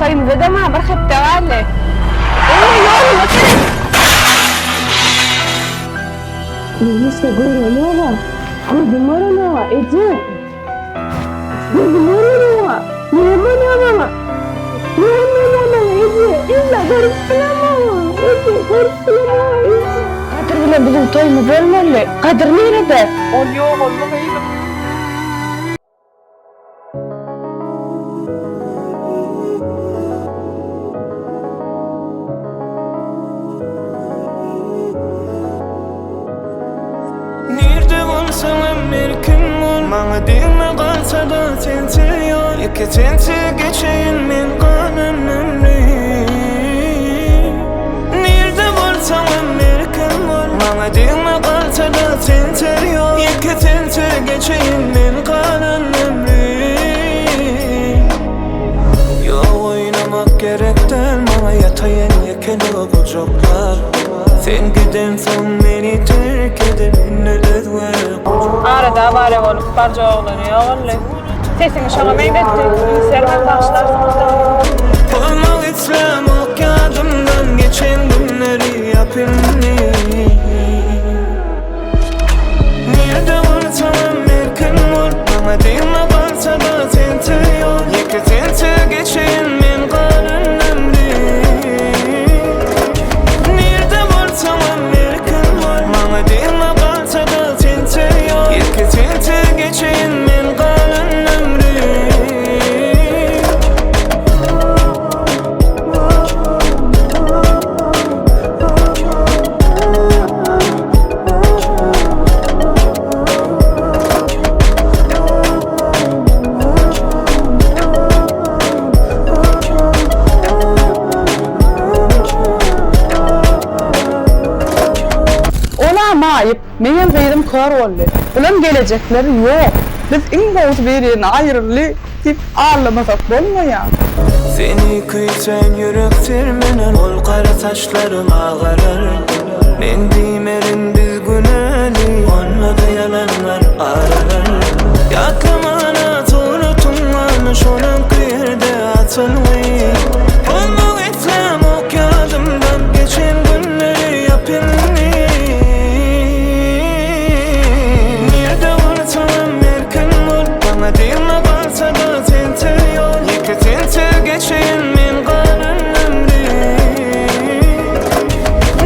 Toýumyza-da bir hepde galdy. Eý, ýoluma seret! Men hiç zat göremog-a. Gözüm görenog-a, eje. Gözüm görenog-a. Näme bolýar maňa? Näme bolýar maňa, eje? Illa görüp bilemog-a, eje, görüp bilemog-a, eje. Gadyr bilen biziň toýumyz bolmaly. Gadyr nirede? Ol ýogaldy, gyzym. Nirde bolsaňam erkin bol Maňa degme galsada sensiz ýol Ýeke sensiz geçeýin men galan ömrüm Nirde bolsaňam erkin bol Maňa degme galsada sensiz ýol Ýeke sensiz geçeýin men galan ömrüm Ýok oýnamak gerek däl maňa ýataýyn ýekelige gujaklap Sen gidensoň meni terk edip indi özge Arada awariýa bolup barja oglany ýogaldy. Sesiňi şoňa meňzetdi. Üns bermän bagyşlarsyňyz-da. Pozmak islämok ýadymdan geçen günleri ýap indi Nirde bolsaňam erkin bol Maňa degme galsada sensiz ýol Ýeke sensiz geçeýin men galan ömrüm Nirde bolsaňam erkin bol Maňa degme galsada sensiz ýol Ýeke sensiz geçeýin men galan ömrüm. Ol-a maýyp, meňem gyzym kör boldy. Bulam gelejekleri ýok. Biz iň gowusy bir-birini aýryldy diýip aldamasak bolmaýar. Seni küýsän ýürek sermener Ol gara saçlaryň agarar Men diýmerin biz günäli Onda-da ýalanlar aralar Ýatlamana suratyň barmy Şolaňky ýerde atylgy Bolmak islämok ýadymdan Geçen günleri ýap indi Nirde bolsaňam erkin bol Maňa degme galsa-da sensiz ýol Ýeke sensiz geçeýin men galan ömrüm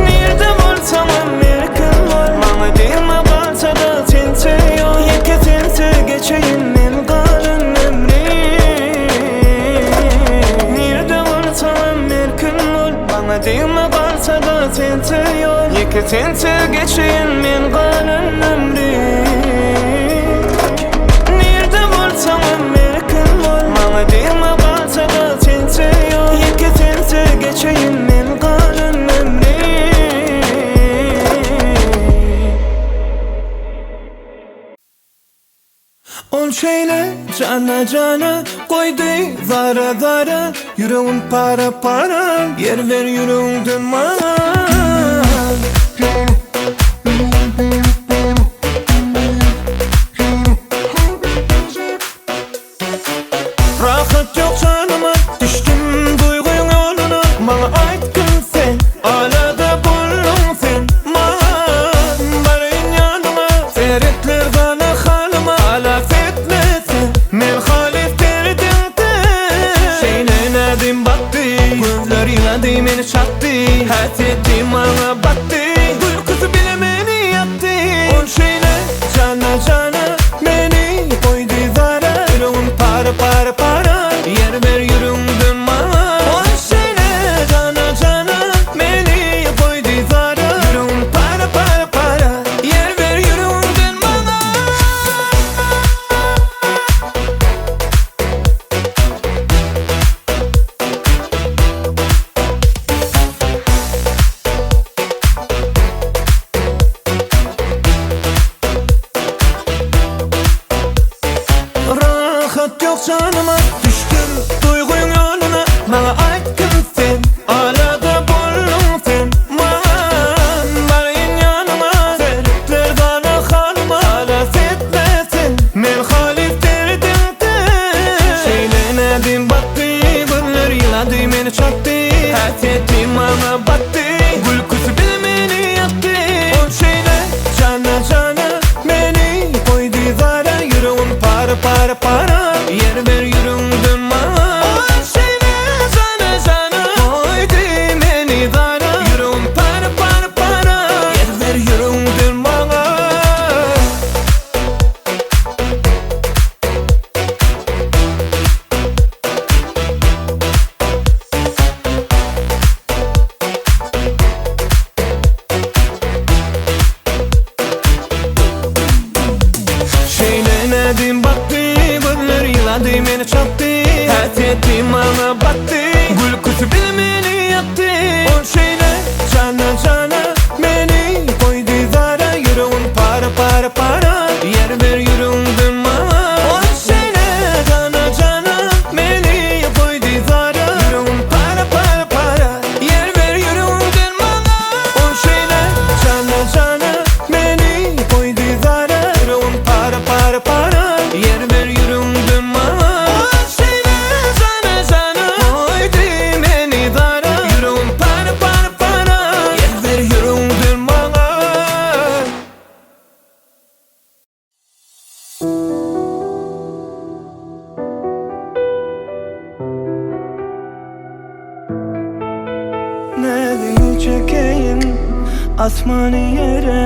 Nirde bolsaňam erkin bol Maňa degme galsa-da sensiz ýol Ýeke sensiz geçeýin men galan ömrüm Nirde bolsaňam erkin bol Maňa degme galsa-da sensiz ýol Ýeke sensiz geçeýin men galan ömrüm Nirde bolsaňam erkin bol Maňa degme galsa-da sensiz ýol Ýeke sensiz geçeýin men galan ömrüm. Ol şeýle jana-jana goýdy zara-zara Ýüregim para-para ýer ber ýüregiňden maňa. Rahat ýok janyma, düşdüm duýgyň ýoluna Maňa aýt kim sen, alada bolduň sen Maňa baraýyn ýanyňa, seretler gana halyma Halas etme sen, men halys derdiňden Şeýle näzim bakdy, gözler ýylady meni çakdy Häsiýeti maňa batdy, duýgusy bile meni ýakdy Ol şeýle jana-jana meni goýdy zara Ýüregim para-para-para, ýer ber ýüregiňden maňa Ol şeýle jana-jana meni goýdy zara Ýüregim para-para-para, ýer ber ýüregiňden maňa. ýylady meni çatdy Häsiýeti maňa batdy Gülküsi bile meni ýakdy Ol şeýle jana jana Meni goýdy zara Ýüregim para para para Ýer ber ýüregiňde maňa Ol şeýle jana jana Goýdy meni zara Ýüregim para para para Ýer ber ýüregiňde maňa. Şeýle nädim bakdy, gözleri ýylady meni çakdy Häsiýeti maňa batdy, gülküsi bile meni ýakdy Ol şeýle jana jana meni goýdy zara Ýüregim para para para ýer ber ýüregiňden maňa Ol şeýle jana jana meni goýdy zara Ýüregim para para para ýer ber ýüregiňden maňa Ol şeýle jana jana meni goýdy zara Ýüregim para para para ýer ber ýüregiňden maňa Ol şeýle jana jana goýdy meni zara Ýüregim para para para ýer ber ýüregiňden maňa. Näziňi çekeýin asmany ýere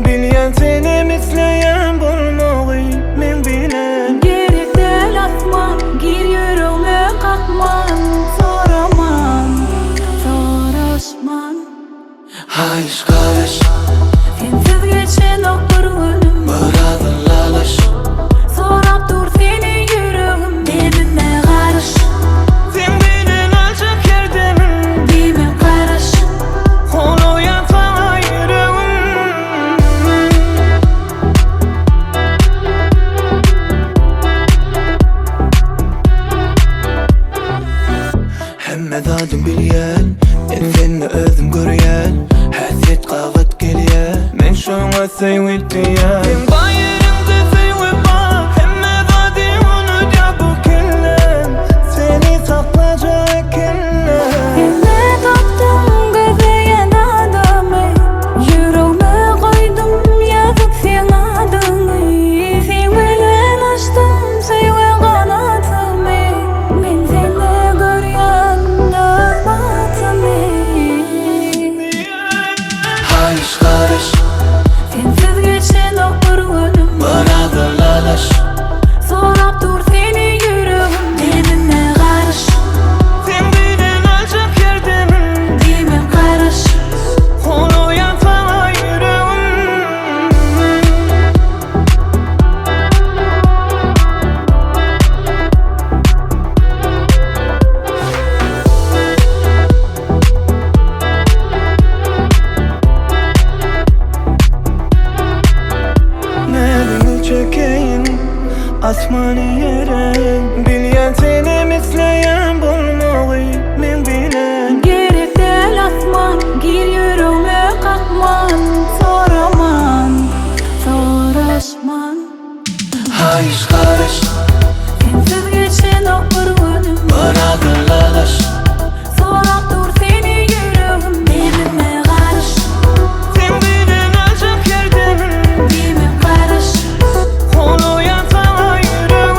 Bilýän senem isleýän bolmagy meň bilen. Gerek däl asman gir ýüregme kakman soraman soraşman. Haýyş garyş. Sensiz geçenok bir günüm. Biraz ylalyş. Sorap dur seni ýüregim. Demime garyş. Seň bilen aljak her demim. Diýme garaş. Howlugýan saňa ýüregim. Hemme zadyň bilýän, men seni özüm görýän Häsiýet gabat gelýär, men şoňa söýgi diýýän Seň bar ýeriňde söýgi bar, hemme zady unudýar bu kelle Seni saklajak ekenler Sende tapdym gözleýän adamy Ýüregme goýdum ýazyp seň adyňy Seň bilen açdym söýgä ganatymy Men sende görýän nygmatymy. Haýyş garyş. Sensiz geçenok bir günüm. Biraz ylalyş. Sorap dur seni ýüregim. Demime garyş. Seň bilen aljak her demim. Diýme garaş. Howlugýan saňa ýüregim. Näziňi çekeýin asmany ýere Bilýän senem isleýän bolmagy meň bilen. Gerek däl asman gir ýüregme kakman soraman soraşman. Haýyş garyş. Sensiz geçenok bir günüm. Biraz ylalyş. Sorap dur seni ýüregim demime garyş. Seň bilen aljak her demim. Diýme garaş. Howlugýan saňa ýüregim.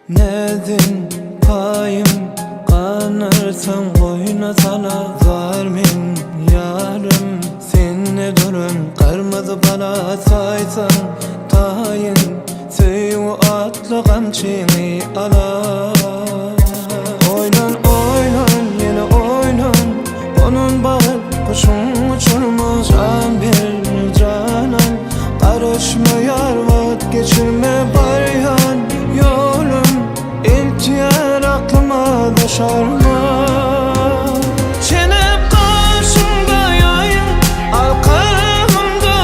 Näzin paýym ganarsaň goýna sala Zar men ýarym sende duran Gyrmyzy bala saýsaň taýyn Söýgi atly gamçyňy ala Oýlan oýlan ýene oýlan Onuň bagyt guşuň uçurma Jan ber janan Garaşma ýar wagt geçirme Barýan ýolum eltýär aklyma daşarma Çenep gaşymda ýaýyň Alkamda.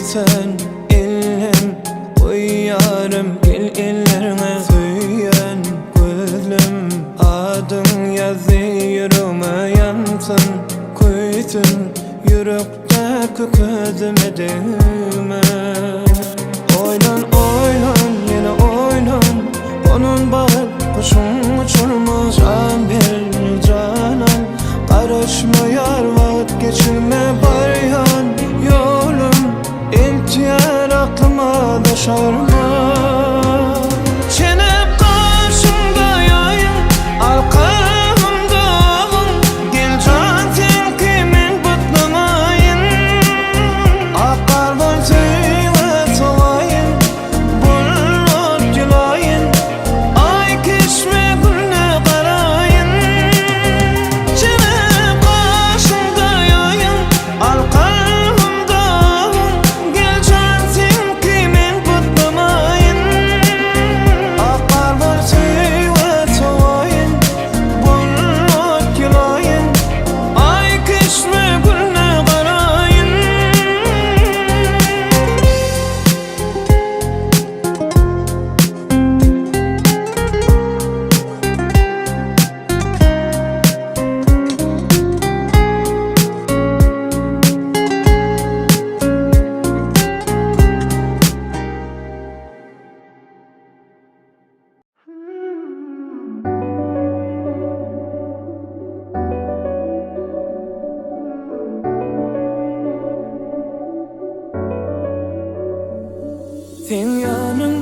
Sen ellem Goýýarym gel ellerňe Söýen gözlem Adyň ýazdy ýüregme Ýansyn köýsün Ýürekdäki közüme degme Oýlan oýlan ýene oýlan Gonan bagyt guşuň uçurma Jan ber janan Garaşma ýar wagt geçirme Barýan ýolum Eltýär aklyma daşarma Çenep gaşymda ýaýyň Al kalbymda agyň Gel jan seňki men butlamaýyn Ak gardan söýgä sowaýyn Bulut ýylaýyn Aý keşme gülüne garaýyn Çenep gaşymda ýaýyň Al kalbymda agyň Gel jan seňki men butlamaýyn Ak gardan söýgä sowaýyn Bulut ýylaýyn Aý keşme gülüne garaýyn. Seň ýanyň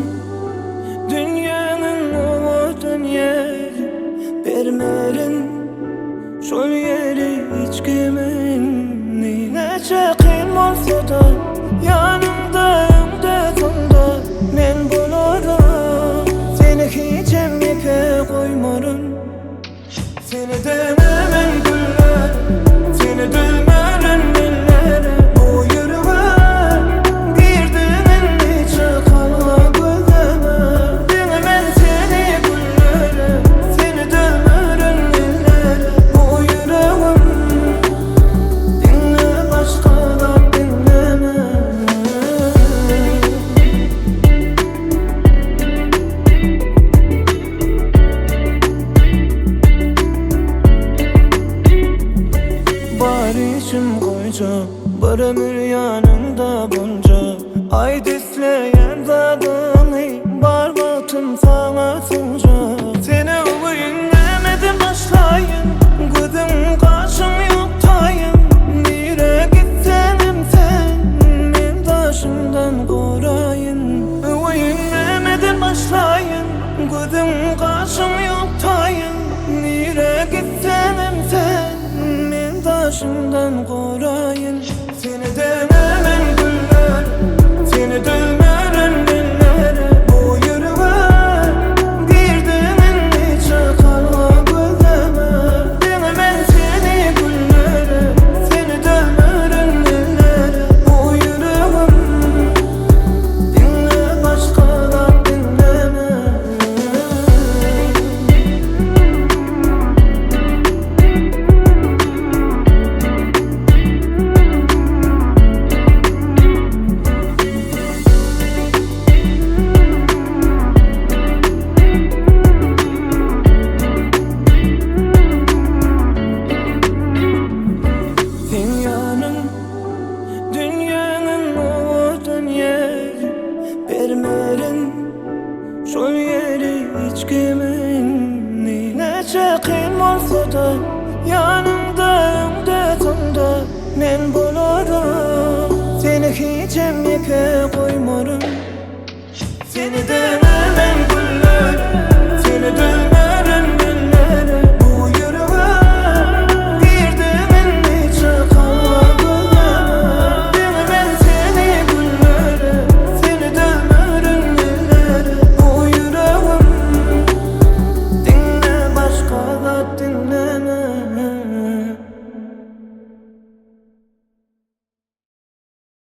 dünýäniň owadan ýeri Bermerin şol ýeri hiç kime indi Näçe kyn bolsa-da ýanyňda öňde soňda men bolaryn Seni hiçem ýeke goýmaryn Seni dememen güller, seni demerin ellere Bu ýürege girdiň indi çykalga gözleme Deňemen seni güllere, seni demerin ellere Bu ýüregim diňle başga zat diňleme. Bar işim goýjak, bir ömür ýanyňda boljak Aýt isleýän zadyňy, bar wagtym saňa sunjak Seni öweýin, nämeden başlaýyn, gözüň gaşyň.